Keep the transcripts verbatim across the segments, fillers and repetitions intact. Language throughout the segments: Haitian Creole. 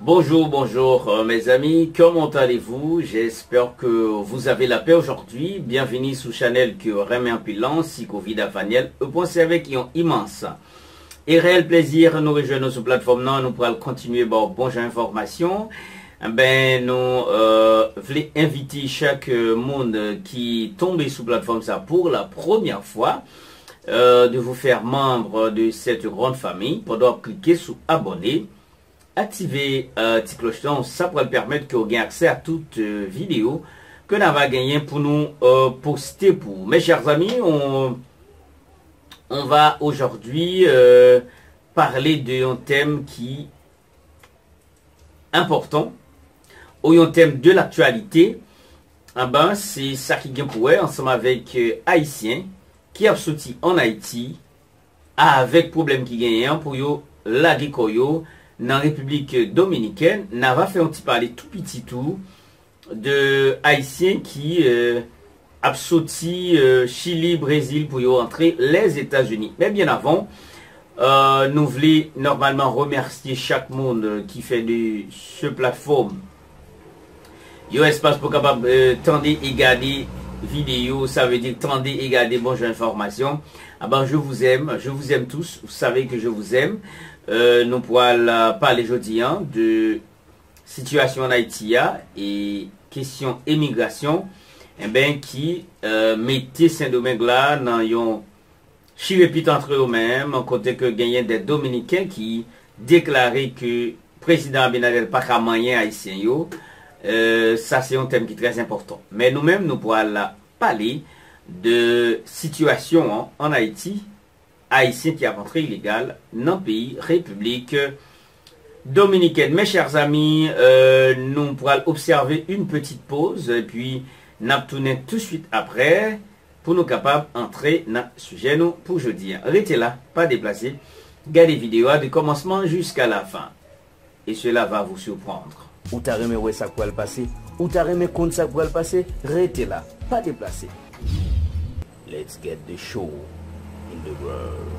Bonjour, bonjour, euh, mes amis, comment allez-vous? J'espère que vous avez la paix aujourd'hui. Byenvini sou chanèl ke w renmen anpil lan, Sikovi Dafanyèl, e pwen se avèk yon imans e reyèl plezi nou rejwenn nou sou platfòm nan. Nou pral kontinye ba w bon jan enfòmasyon. Enben, nou euh, vle envite chak euh, moun ki tonbe sou platfòm sa pou la premyè fwa, euh, de vous faire membre de cette grande famille pandan w ap klike sou abòne. Aktive euh, ti klòch lan, sa pral pèmèt ke w gen aksè a tout euh, videyo ke n ava genyen pou nou euh, poste pou ou. Mes chers amis, on, on va aujourd'hui euh, parler de yon tèm ki enpòtan ou yon tèm de l'actualité. Anben, se sa ki gen pou wè ansanm avèk euh, Ayisyen ki ap soti ann Ayiti avèk pwoblèm ki genyen an pou yo lage kò yo nan Repiblik Dominikèn. N ava fè yon ti pale tou piti tou de Ayisyen ki euh, ap soti euh, Chili, Brezil pou yo antre Lèzetazini. Men byen avan, euh, nou vle nòmalman remèsye chak moun euh, ki fè de se platfòm yon espas pou kapab euh, tande e gade videyo, sa vle di tande e gade bon jan enfòmasyon. Aban, je vous aime, je vous aime tous, vous savez que je vous aime. Euh, nou pral euh, pale jodi an de sitiyasyon ann Ayiti a e kesyon emigrasyon, enben, ki euh, mete Sendomeng la nan yon chirepit antre yo menm, kote ke genyen de Dominiken ki deklare ke prezidan Abinader pa ka manyen Ayisyen yo. Euh, sa se yon tèm ki trè enpòtan. Men nou menm, nou pral pale de sitiyasyon an ann Ayiti, Ayisyen ki ap antre ilegal nan peyi Repiblik Dominikèn. Mes chers amis, euh, nou pral obsève une petite pause, epi n ap tounen touswit aprè pou nou kapab antre nan sijè nou pou jodi a. Rete la, pa deplase. Gade videyo a de kòmansman jiska la fen. Et cela va vous surprendre. Ou ta renmen wè sa k pral pase? Ou ta renmen konn sa k pral pase? Rete la, pa deplase. Let's get the show in the world.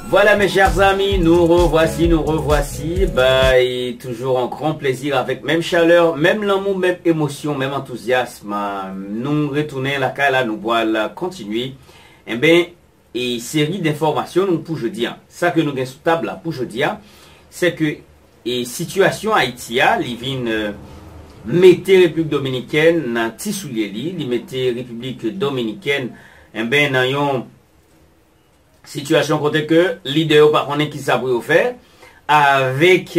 Voilà, mes chers amis, nous revoici, nous revoici. Bay toujou an gran plezi, avèk menm chalè, menm lanmou, menm emosyon, menm antouzyasm. Nou retounen lakay la, nou pral kontinye. Enben, e seri denfòmasyon nou pou jodi a. Sa ke nou gen sou tab la pou jodi a, se ke e sitiyasyon Ayiti a, li vin euh, mete Repiblik Dominikèn nan ti soulye li, li mete Repiblik Dominikèn enben nan yon sitiyasyon kote ke lidè yo pa konnen kisa pou yo fè avèk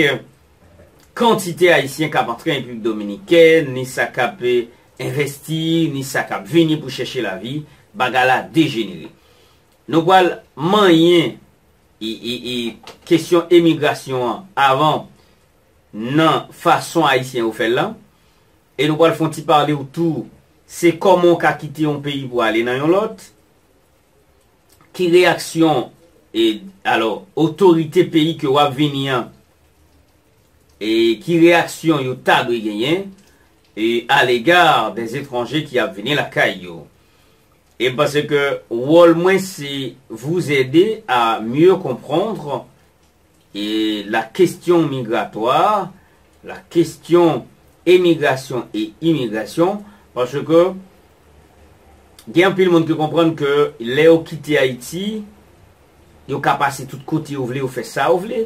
kantite Ayisyen k ap antre Repiblik Dominikèn, ni sa k ap envesti, ni sa k ap vini pou chèche lavi. Bagay la dejenere. Nou pral manyen e, e, e kesyon emigrasyon an avan nan fason Ayisyen yo fè l lan. E nou pral fè yon ti pale w tou, se kòman w ka kite yon peyi pou ale nan yon lòt. Ki reyaksyon, e, alò, otorite peyi ke w ap vini an, e ki reyaksyon yo ta dwe genyen e alega dèzetranje ki ap vini lakay yo. E m panse ke wòl mwen se vous aider à mieux comprendre e la question migratoire, la question émigration et immigration, paske gen anpil moun ki konprann ke lè yo kite Ayiti, yo ka pase tout kote yo vle, yo fè sa yo vle.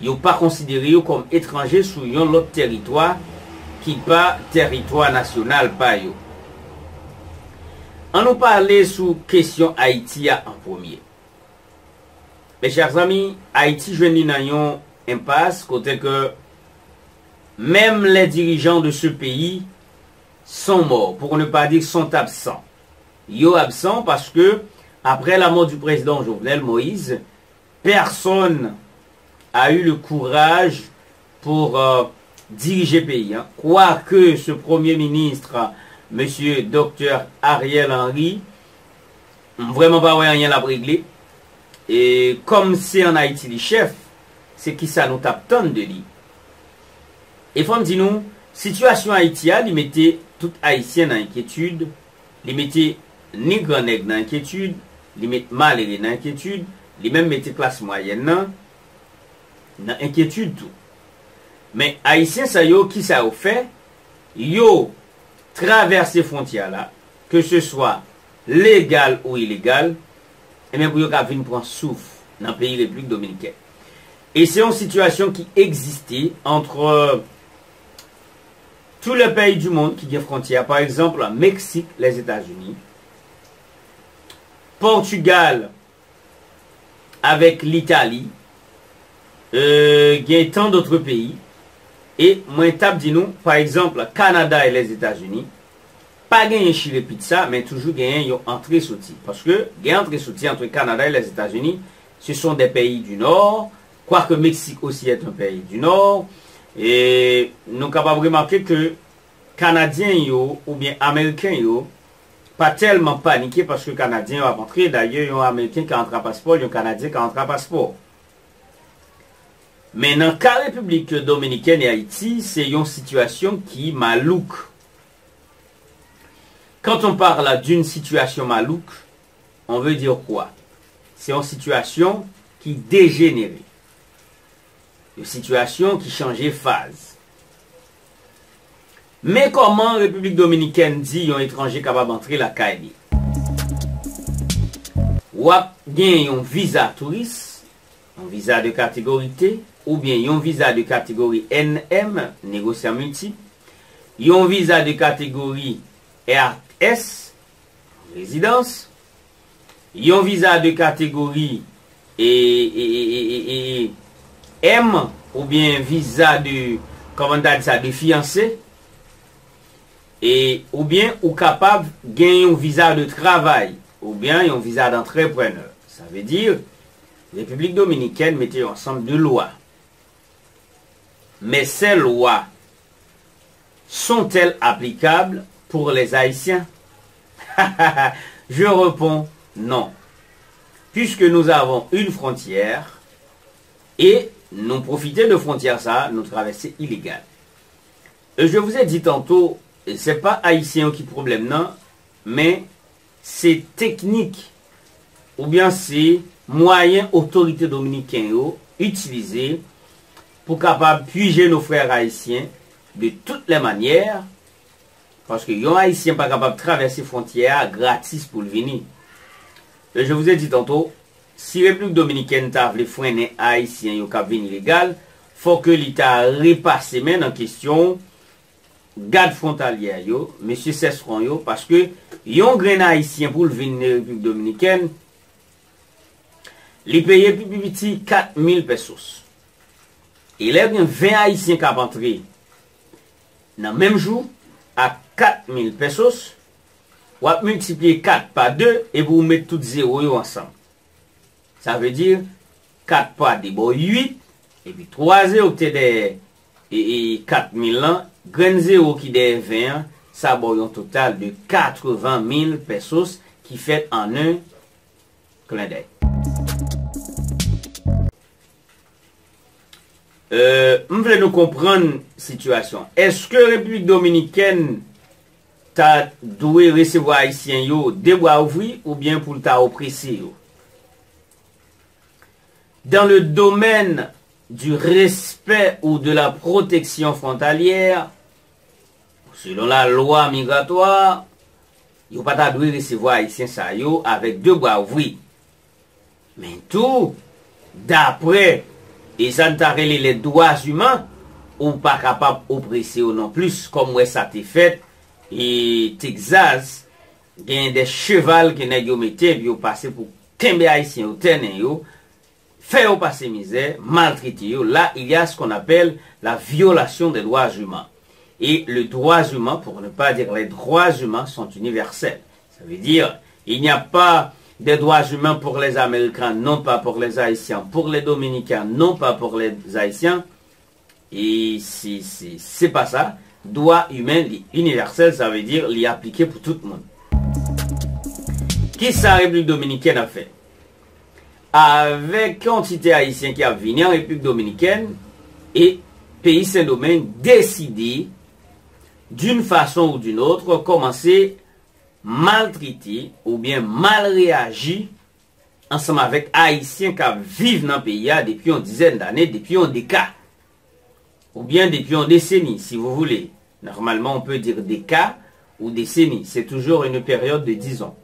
Yo pa konsidere yo kòm etranje sou yon lòt tèritwa ki pa tèritwa nasyonal pa yo. An nou pale sou kesyon Ayiti a an premye. Mes chers amis, Ayiti jwenn li nan yon enpas kote ke même les dirigeants de ce pays sont morts, pour ne pas dire sont absents. Yo absan paske, après la mort du président Jovenel Moïse, personne a eu le courage pour euh, diriger peyi a. Quoique ce premier ministre, mesye Doktè Ariel Henry, m vrèman pa wè anyen l ap regle. E kòm se ann Ayiti li chèf, se kisa nou t ap tann de li? E fò m di nou, sitiyasyon Ayiti a, li mete tout Ayisyen nan enkyetid, li mete ni gran nèg nan enkyetid, li met malere nan enkyetid, li menm mete klas mwayèn nan. nan enkyetid tou. Men Ayisyen sa yo, kisa yo fè? Yo travèse fwontyè la, ke se swa legal ou ilegal, ebyen pou yo ka vin pran souf nan peyi Repiblik Dominikèn. E se yon sitiyasyon ki egziste entre tous les pays du monde ki gen fwontyè, pa egzanp, Meksik, Lèzetazini, Pòtigal, avèk Litali, euh, gen tant d'autres pays, e mwen t ap di nou, pa egzanp, Kanada e Lèzetazini, pa genyen chire pit sa, men toujou genyen yon antre soti. Paske gen antre soti entre Kanada e Lèzetazini, ce sont des pays du Nord, quoique Mexique aussi est un pays du Nord, e nou kapab remake ke Kanadyen yo oubyen Ameriken yo pa tèlman panike paske Kanadyen yo ap antre. Dayè, yon Ameriken ka antre a paspò l, yon Kanadyen ka antre a paspò. Men nan ka Repiblik Dominikèn e Ayiti, se yon sitiyasyon ki malouk. Quand on parle d'une situation malouque, on veut dire quoi? Se yon sitiyasyon ki dejenere. Yon sitiyasyon ki chanje faz. Men kòman Repiblik Dominikèn di yon etranje kapab antre lakay li? W ap gen yon viza touris, yon viza de kategori T, oubyen yon viza de kategori N M, negosyan miltip, yon viza de kategori R S, rezidans, yon viza de kategori e, e, e, e, e, e, M, oubyen viza de, kòman n ta di sa, de fiyanse, e, oubyen ou kapab gen yon viza de travay, oubyen yon viza d'antreprenè. Sa vle di, Repiblik Dominikèn mete yon ansanm de lwa. Men ces lois sont-elles applicables pour les Haïtiens? Je réponds non. Puisque nous avons une frontière, e nou pwofite de fwontyè sa, nou travèse ilegal. E je vous ai dit tantôt, se pa Ayisyen yo ki pwoblèm nan, men se teknik oubyen se mwayen otorite dominiken yo itilize pou kapab puiser nos frères haïtiens de toutes les manières, paske yon Ayisyen pa kapab travèse fwontyè a gratis pou l vini. E je vous ai dit tantôt, si Repiblik Dominikèn ta vle frennen Ayisyen yo k ap vin ilegal, fò ke li ta repase men nan kesyon gad fwontalyè yo, mesye sès fwon yo, paske yon grenn Ayisyen pou l vin nan Repiblik Dominikèn, li peye pi pi piti kat mil pesos. E lè gen ven Ayisyen k ap antre nan menm jou ak kat mil pesos, w ap miltipliye kat pa de epi w met tout zewo yo ansanm. Sa vle di, kat pa de ba w uit, epi twa zewo ki te dèyè e, e kat mil lan, grenn zewo ki dèyè ven an, sa ba w yon total de katreven mil pesos ki fèt an en klen dèy. Euh, m vle nou konprann sitiyasyon. Èske Repiblik Dominikèn ta dwe resevwa Ayisyen yo de bra ouvri oubyen pou l ta oprese yo? Dans le domaine du respect ou de la protection frontalière, selon la loi migratoire, yo pa ta dwe resevwa Ayisyen sa yo avèk de bra ouvri. Men tou, daprè e sa n ta rele les droits humains, ou pa kapab oprese yo non plis, kòm wè sa te fèt e Texas, gen de cheval ke nèg yo mete epi yo pase pou kenbe Ayisyen yo, tènen yo, fè yo pase mizè, maltrete yo. Là, il y a ce qu'on appelle la violation des droits humains. Et les droits humains, pour ne pas dire les droits humains, sont universels. Ça veut dire, il n'y a pas des droits humains pour les Américains, non pas pour les Haïtiens, pour les Dominicains, non pas pour les Haïtiens. E se, se, se pa sa. Dwa imen li inivèsèl, sa vle di li aplike pou tout moun. Kisa Repiblik Dominikèn ap fè? Avèk kantite Ayisyen ki ap vini an Repiblik Dominikèn, e peyi Sendomeng deside, d'une façon ou d'une autre, kòmanse maltrete oubyen mal reyaji ansanm avèk Ayisyen k ap viv nan peyi a depi yon dizèn dane, depi yon deka, oubyen depi yon deseni, si vous voulez. Normalement, on peut dire deka ou deseni. C'est toujours une période de dix ans.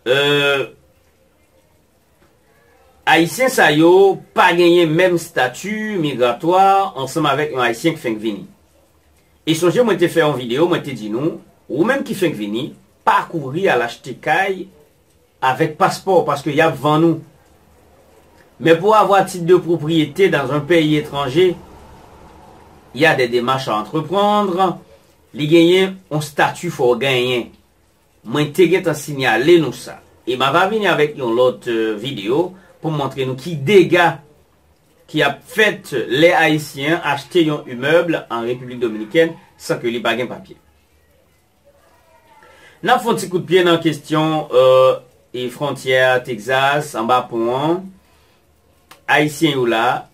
Euh, Ayisyen sa yo pa genyen menm stati migratwa ansanm avèk yon Ayisyen ki fenk vini. E sonje mwen te fè yon videyo, mwen te di nou, ou menm ki fenk vini, pa kouri al achte kay avèk paspò paske y ap vann ou. Mais pour avoir titre de propriété dans un pays étranger, il y a des démarches à entreprendre. Li genyen yon stati fò w genyen. Mwen te gentan sinyale nou sa. E m ava vini avèk yon lòt euh, videyo pou m montre nou ki dega ki ap fèt lè Ayisyen an achte yon imèb an Repiblik Dominikèn san ke li pa gen papye. N ap fè yon ti kout pye nan kesyon euh, e fwontyè Texas, anba pon an. Ayisyen yo la,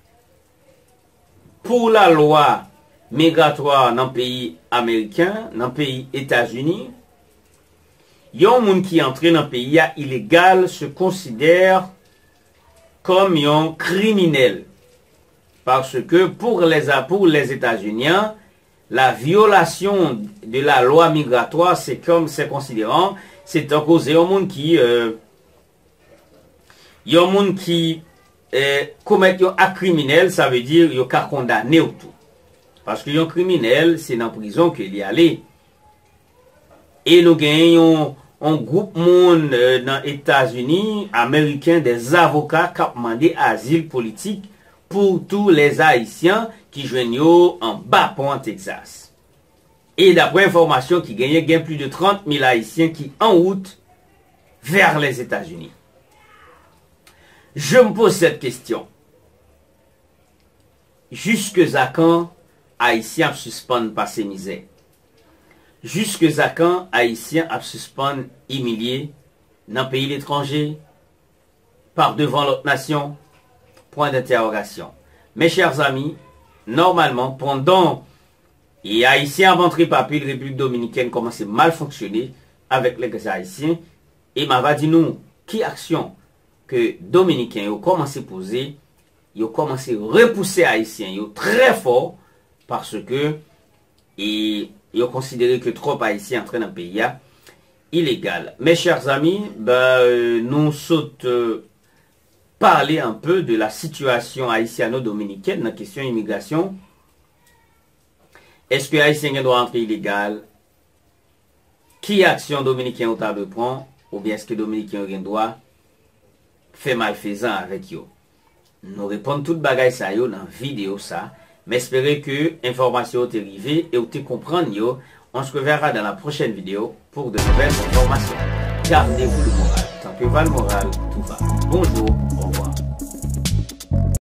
pou lalwa migratwa nan peyi ameriken, nan peyi Etazini, yon moun ki antre nan peyi a ilegal se konsidere kòm yon kriminèl. Paske pou les, pour les États-Unis, la violation de la loi migratoire, c'est comme, c'est considérant, c'est tankou se yon moun ki euh, yon moun ki eh, komèt yon ak kriminèl, sa vle di yo ka kondane w tou. Paske yon kriminèl, se nan prizon ke li ale. E nou genyen yon, yon gwoup moun eh, nan Etazini, ameriken, de zavoka k ap mande azil politik pou tou lè Ayisyen ki jwenn yo anba pon an Texas. E daprè enfòmasyon ki genyen, gen plis de trant mil Ayisyen ki an wout vers les États-Unis. Je me pose cette question. Jiskakan Ayisyen ap sispann pase mizè? Jiskakan Ayisyen ap sispann imilye nan peyi letranje, par devan lòt nasyon? Pwen dentèwogasyon. Mes chers amis, nòmalman, pandan e Ayisyen ap antre pa pil, Repiblik Dominikèn kòmanse mal fonksyone avèk lè Ayisyen, e m ava di nou ki aksyon ke Dominiken yo kòmanse poze, yo kòmanse repouse Ayisyen yo trè fò, paske e yo konsidere ke twòp Ayisyen antre nan peyi a ilegal. Mes chers amis, ben, euh, nou sot euh, pale un peu de la situation haïtiano-dominicaine nan kesyon imigrasyon. Èske Ayisyen gen dwa antre ilegal? Ki aksyon Dominiken yo ta dwe pran? Oubyen èske Dominiken yo gen dwa fè malfezan avèk yo? Nou reponn tout bagay sa yo nan videyo sa. M espere ke enfòmasyon yo te rive e w te konprann yo. On se reverra dans la prochaine vidéo pour de nouvelles informations. Gardez-vous le moral. Tant que Valmoral, tout va. Bonjour, au revoir.